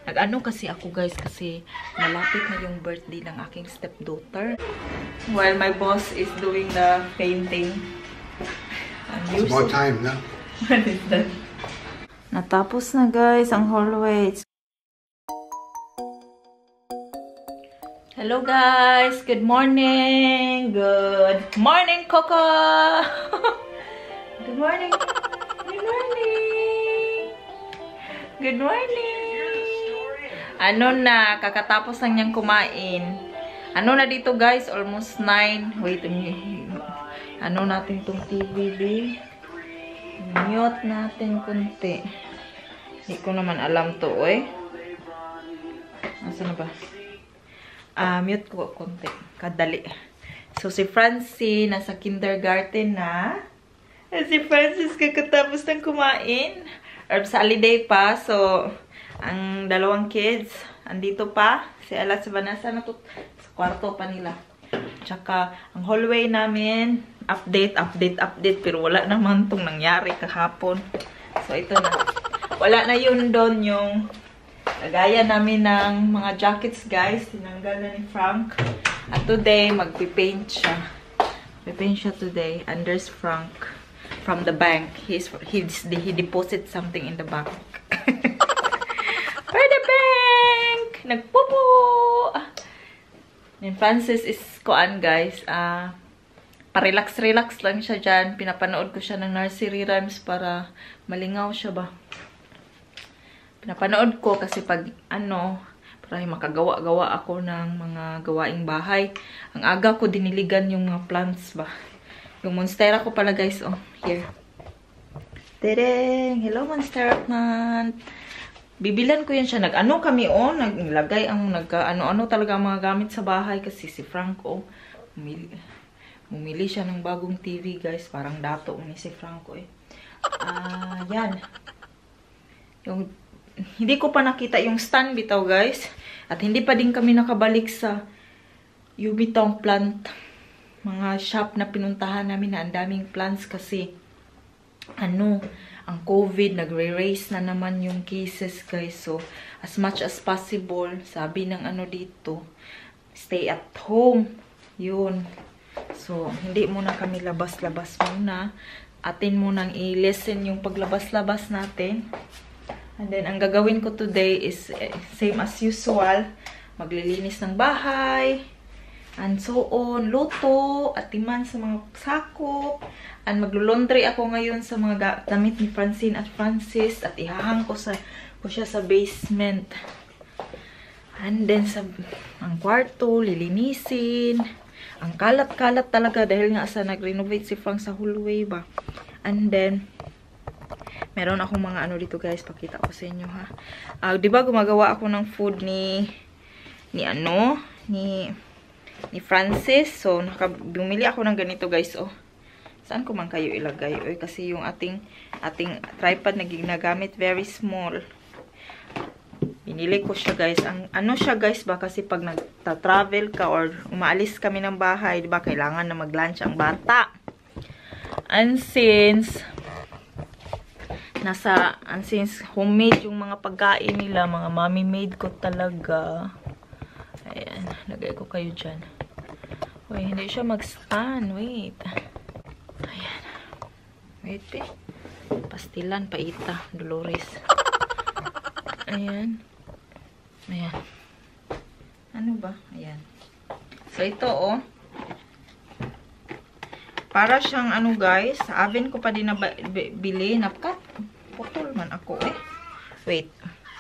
Nag-ano kasi ako guys kasi malapit na yung birthday ng aking stepdaughter. While my boss is doing the painting. It's about time na. What is that? Natapos na guys ang hallway. Hello guys! Good morning! Good morning, Coco! Good morning! Good morning! Good morning! Ano na, kakatapos lang niyang kumain. Ano na dito guys? Almost 9. Wait, ano natin tong TV, mute natin kunti. Hindi ko naman alam to, eh. Nasaan na ba? Mute ko konti. Kadali. So, si Francie, nasa kindergarten na. Si Francis, kakatapos ng kumain. Or sa holiday pa. So, ang dalawang kids, andito pa. Si Ella, si Vanessa, sa kwarto pa nila. Tsaka, ang hallway namin, update. Pero wala naman itong nangyari kahapon. So, ito na. Wala na yun doon yung lagaya namin ng mga jackets, guys. Tinanggal na ni Frank. At today, magpipaint siya. Pipaint siya today. Anders Frank from the bank. He deposited something in the bank. For the bank! Nagpupo! And Francis is koan, guys. Pa-relax lang siya dyan. Pinapanood ko siya ng nursery rhymes para malingaw siya ba. Pinapanood ko kasi pag para makagawa-gawa ako ng mga gawaing bahay. Ang aga ko diniligan yung mga plants ba. Yung monstera ko pala guys, oh, here. Tereng! Hello monstera plant! Bibilan ko yan siya. Nag-ano kami, oh, naglagay ang ano-ano talaga ang mga gamit sa bahay kasi si Franco, bumili siya ng bagong TV guys. Parang dato ni si Franco, eh. Yan. Hindi ko pa nakita yung stand bitaw guys. At hindi pa din kami nakabalik sa Ubitong plant. Mga shop na pinuntahan namin na ang daming plants kasi ang COVID, nagre-raise na naman yung cases guys. So, as much as possible, sabi ng dito, stay at home. Yun. So, hindi muna kami labas-labas muna. Atin munang i-listen yung paglabas-labas natin. And then, ang gagawin ko today is same as usual. Maglilinis ng bahay. And so on. Luto. Atiman sa mga sakop. And maglo-laundry ako ngayon sa mga damit ni Francine at Francis. At ihahang ko siya sa basement. And then, ang kwarto, lilinisin. Ang kalat-kalat talaga dahil nga sa nag-renovate si Frank sa hallway ba. And then, meron akong mga dito guys, pakita ko sa inyo ha. Diba gumagawa ako ng food ni Francis. So, bumili ako ng ganito guys, oh. Saan ko man kayo ilagay? Oy, kasi yung ating tripod na ginagamit, very small. Binili ko siya guys. Siya guys ba, kasi pag nagta-travel ka or umaalis kami ng bahay, diba, kailangan na mag-lunch ang bata. And since homemade yung mga pagkain nila, mga mommy made ko talaga. Ayan, lagay ko kayo dyan. Uy, hindi siya mag-stand. Wait. Ayan. Wait, pastilan, paita, Dolores. Ayan. Ayan. Ano ba? Ayan. So, ito, oh. Para siyang guys, sa oven ko pa din nabili. Napkat. Putol man ako, eh. Wait.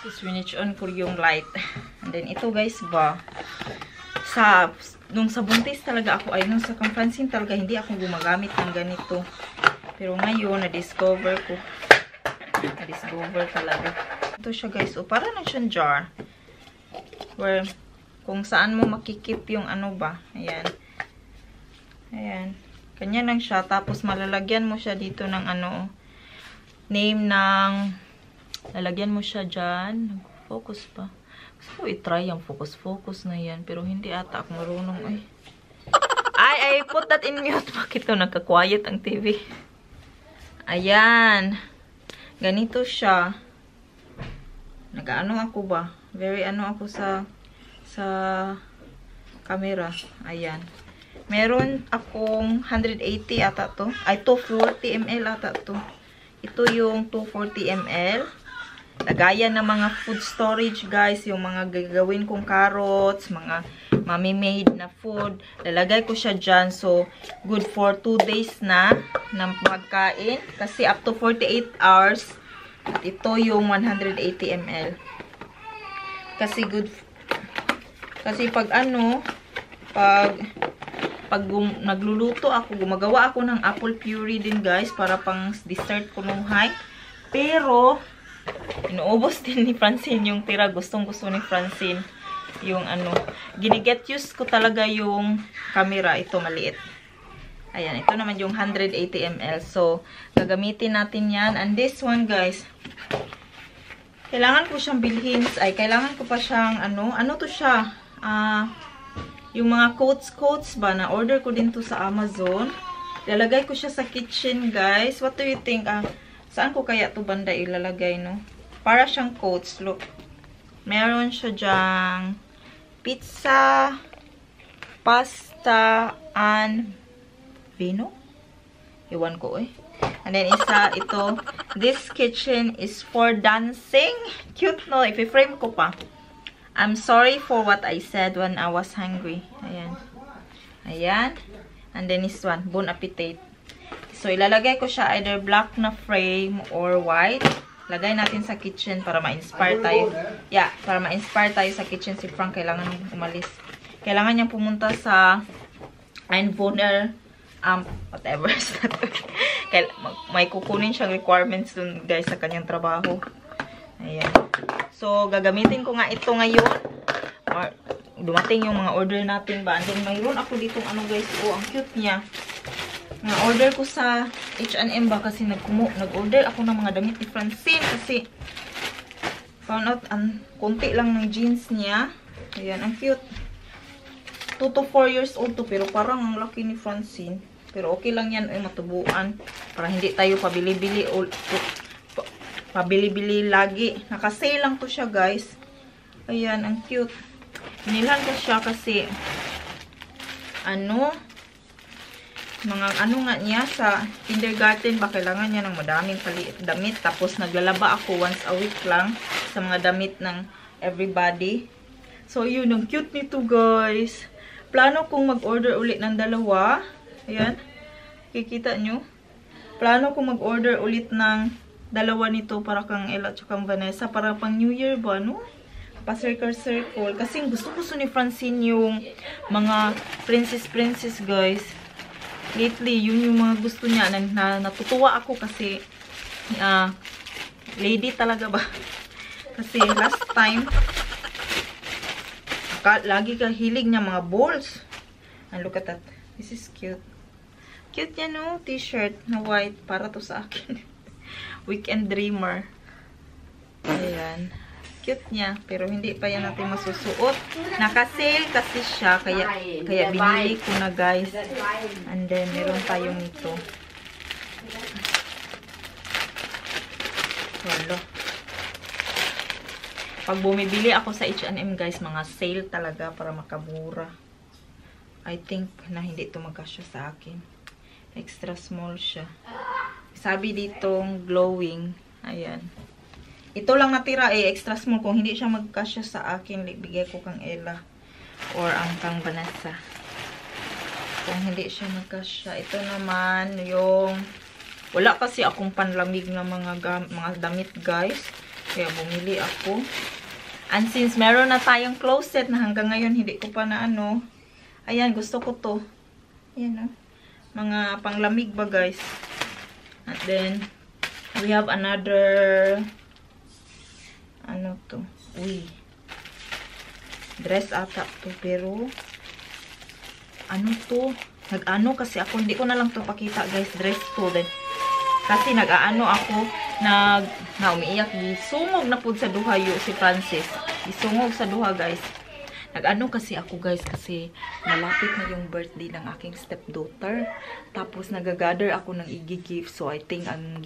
Switch on ko yung light. And then, ito guys ba, nung sa buntis talaga ako, nung sa Francine talaga, hindi ako gumagamit ng ganito. Pero ngayon, na-discover talaga. Ito siya guys, oh, para na siyang jar. Where, kung saan mo makikip yung ba. Ayan. Ayan. Kanya lang siya. Tapos, malalagyan mo siya dito ng name ng, lalagyan mo siya dyan. Focus pa. Gusto ko i-try yung focus na yan. Pero hindi ata ako marunong, eh. I put that in mute. Bakit ito? Nagka-quiet ang TV. Ayan. Ganito siya. Nag-ano ako ba? Very ano ako sa camera. Ayan. Meron akong 180 ata to. Ay, 240 ml ata to. Ito yung 240 ml. Lagayan ng mga food storage, guys. Yung mga gagawin kong carrots, mga mami-made na food. Lalagay ko siya dyan. So, good for 2 days na ng pagkain. Kasi up to 48 hours. At ito yung 180 ml. Kasi good. Kasi pag ano, pag nagluluto ako, gumagawa ako ng apple puree din, guys. Para pang dessert ko nung high. Pero, inuubos din ni Francine yung tira. Gustong-gusto ni Francine yung ano. Giniget use ko talaga yung camera. Ito maliit. Ayan. Ito naman yung 180 ml. So, gagamitin natin yan. And this one, guys. Kailangan ko siyang bilhin. Ay, kailangan ko pa siyang ano. Ano to siya? Yung mga coats ba. Na-order ko din to sa Amazon. Ilalagay ko siya sa kitchen, guys. What do you think? Saan ko kaya to banda ilalagay, no? Para siyang coats. Look. Meron siya dyang pizza, pasta, and vino. Iwan ko, eh. And then isa, ito. This kitchen is for dancing. Cute, no? Ipi-frame ko pa. I'm sorry for what I said when I was hungry. Ayan. Ayan. And then this one. Bon appetit. So, ilalagay ko siya either black na frame or white. Lagay natin sa kitchen para ma-inspire tayo. Yeah, para ma-inspire tayo sa kitchen. Si Frank kailangan umalis. Kailangan niyang pumunta sa Einwohner, whatever. May kukunin siyang requirements dun, guys, sa kanyang trabaho. Ayan. So, gagamitin ko nga ito ngayon. Or, dumating yung mga order natin ba. And then, mayroon ako ditong ano, guys. Oh, ang cute niya. Na-order ko sa H&M ba kasi nag-order ako ng mga damit ni Francine kasi found out konti lang ng jeans niya. Ayan, ang cute. 2 to 4 years old to pero parang ang laki ni Francine. Pero okay lang yan, matubuan para hindi tayo pabili-bili lagi. Naka-sale lang to siya, guys. Ayan, ang cute. Binilhan ko siya kasi mga ano nga niya sa kindergarten ba kailangan niya ng madaming damit tapos naglalaba ako once a week lang sa mga damit ng everybody. So yun, ang cute nito, guys. Plano kong mag-order ulit ng dalawa. Ayan, kikita nyo. Plano kong mag-order ulit ng dalawa nito para kang Ella at kang Vanessa para pang New Year ba, no? Pa-circle kasi gusto ni Francine yung mga princess, guys. Lately, yun yung mga gusto niya. Natutuwa ako kasi lady talaga ba? Kasi last time lagi ka hilig niya mga balls. And look at that. This is cute. Cute yan, no? T-shirt na white. Para to sa akin. Weekend Dreamer. Ayan. Cute niya. Pero hindi pa yan natin masusuot. Naka-sale kasi siya. Kaya binili ko na, guys. And then, meron tayong ito. Wala. Pag bumibili ako sa H&M, guys, mga sale talaga para makamura. I think na hindi ito magkasya sa akin. Extra small siya. Sabi ditong glowing. Ayan. Ito lang natira extra small. Kung hindi siya magkasya sa akin, bigay ko kang Ella. Or ang kang Vanessa. Kung hindi siya magkasya. Ito naman yung wala kasi akong panlamig na mga damit, guys. Kaya bumili ako. And since meron na tayong closet na hanggang ngayon hindi ko pa na ano. Ayan, gusto ko to. Ayan, mga panglamig ba, guys. And then, we have another ano to? Uy. Dress ata to. Pero, ano to? Nag-ano kasi ako. Hindi ko na lang to pakita, guys. Dress to. Then, kasi nag-aano ako, na umiiyak. Sungog na po sa duha si Francis. Isungog sa duha, guys. Nag-ano kasi ako, guys, kasi malapit na yung birthday ng aking stepdaughter. Tapos nagagather ako ng i-gift. So I think ang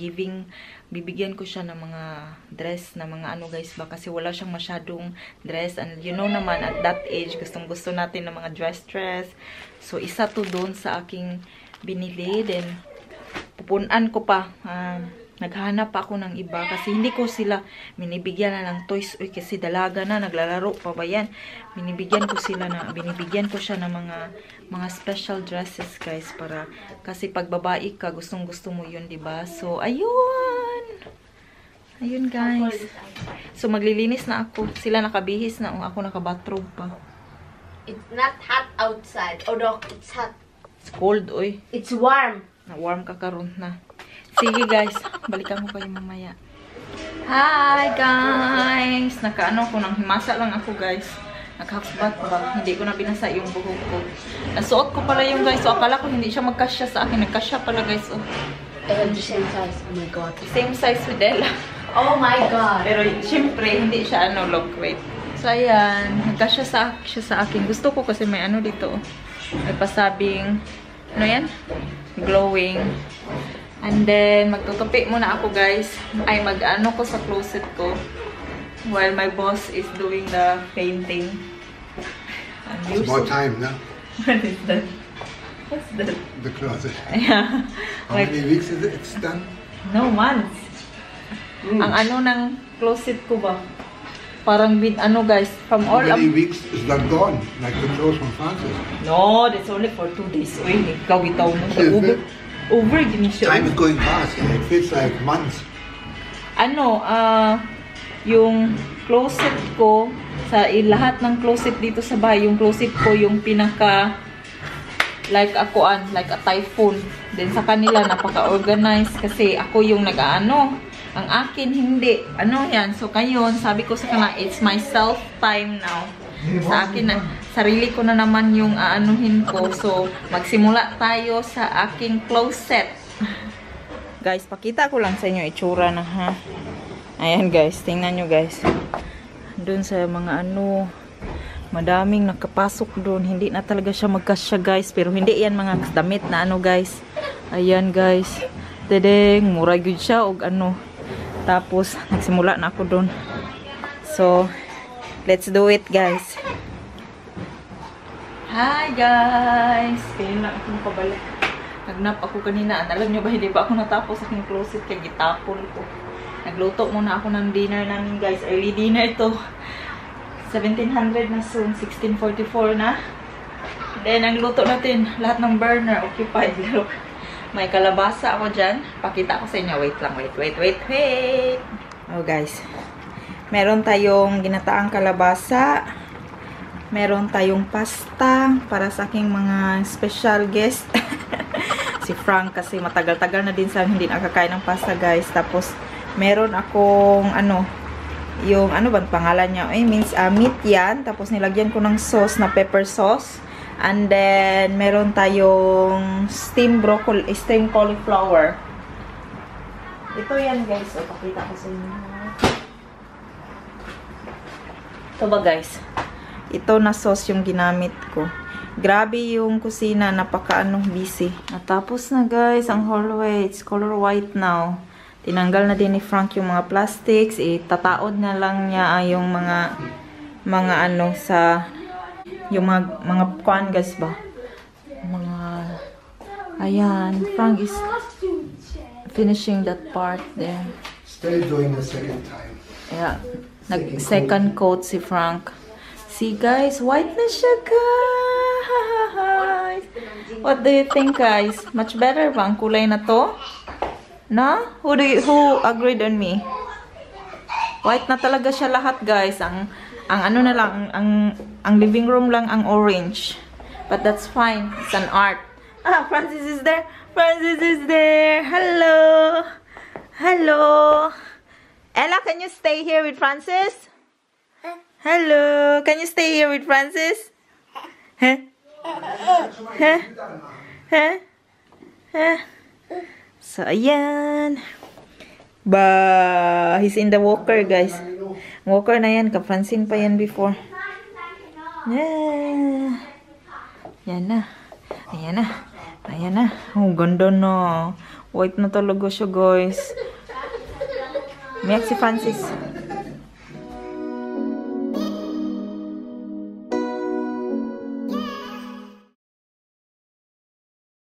bibigyan ko siya ng mga dress na mga ano guys ba. Kasi wala siyang masyadong dress. And you know naman at that age, gustong gusto natin ng mga dress. So isa to doon sa aking binili. Then pupunan ko pa. Naghahanap pa ako ng iba kasi hindi ko sila binibigyan na ng toys. Uy, kasi dalaga na, naglalaro pa ba yan? Binibigyan ko siya ng mga special dresses guys para kasi pag babae ka, gustong gusto mo yun, diba? So, ayun guys. So, maglilinis na ako. Sila nakabihis na, ako nakabathrobe pa. It's not hot outside. Oh, no, it's hot. It's cold, oy. It's warm. Na-warm ka karon na. Sige guys, balikan ko kayo mamaya. Hi guys! Nakaano ko, nang himasa lang ako guys. Nag-half-bath ba? Hindi ko na binasa yung buhok ko. Nasuot ko pala yung guys. So akala ko hindi siya magkasya sa akin. Nagkasya pala guys. Oh. I have the same size. Oh my god. Same size with Ella. Oh my god. Pero syempre, hindi siya look weight. So ayan, nagkasya siya sa akin. Gusto ko kasi may ano dito. May pasabing, ano yan? Glowing. And then, magtutupi muna ako guys. Ay, mag-ano ko sa closet ko. While my boss is doing the painting. It's about time now. What is that? What's that? The closet. Yeah. How many weeks is it? It's done? No, months. Ang ano ng closet ko ba? Parang ano guys, from all How many weeks is that gone? Like the clothes from Francis? No, that's only for 2 days. Uy, ikaw bitaw mo siya. Over, time is going fast. It feels like months. Ano, yung closet ko, sa lahat ng closet dito sa bahay, yung closet ko, yung pinaka, like a typhoon. Then sa kanila, napaka-organized kasi ako yung nag-ano. Ang akin, hindi. Ano yan? So, kayon, sabi ko sa kanila, it's my self-time now. Sa akin na, sarili ko na naman yung aanuhin ko. So, magsimula tayo sa aking closet. Guys, pakita ko lang sa inyo itsura na ha. Ayan guys, tingnan nyo guys. Doon sa mga ano, madaming nakapasok doon. Hindi na talaga siya magkasya guys. Pero hindi yan mga damit na ano guys. Ayan guys. Dedeng, mura yun siya o ano. Tapos, nagsimula na ako doon. So, let's do it guys. Hi guys! Kaya na ako nakabalik. Nagnap ako kanina. Alam nyo ba, hindi ba ako natapos sa aking closet kaya gitapon ko. Nagluto muna ako ng dinner namin guys. Early dinner to. 1700 na soon. 1644 na. Then, ang luto natin, lahat ng burner occupied. May kalabasa ako dyan. Pakita ko sa inyo. Wait lang, wait. Oh guys. Meron tayong ginataang kalabasa. Meron tayong pasta para sa aking mga special guest. Si Frank kasi matagal-tagal na din sa hindi nakakain ng pasta guys. Tapos meron akong ano, yung ano bang pangalan niya? Means meat yan. Tapos nilagyan ko ng sauce na pepper sauce. And then meron tayong steamed cauliflower. Ito yan guys. So, pakita ko sa inyo. Ito ba guys? Ito na sauce yung ginamit ko. Grabe yung kusina, busy. Natapos na guys ang hallway. It's color white now. Tinanggal na din ni Frank yung mga plastics. Itataod na lang niya yung mga ano sa yung mga kuan guys ba. Ayan, Frank is finishing that part there. Still doing the second time. Yeah. Nag-second coat si Frank. See guys, white na siya guys. What do you think guys? Much better ba ang kulay na to? No? Who agreed on me? White na talaga siya lahat guys. Ang ano na lang, ang living room lang ang orange. But that's fine. It's an art. Francis is there. Francis is there. Hello. Hello. Ella, can you stay here with Francis? Hello. Can you stay here with Francis? Huh? Huh? Huh? Huh? So, ayan. He's in the walker, guys. Walker na yan. Ka-Francine pa yan before. Yeah. Yan na. Ayan na. Ayan na. Oh, ganda na. White na talaga siya, guys. Miyak si Francis.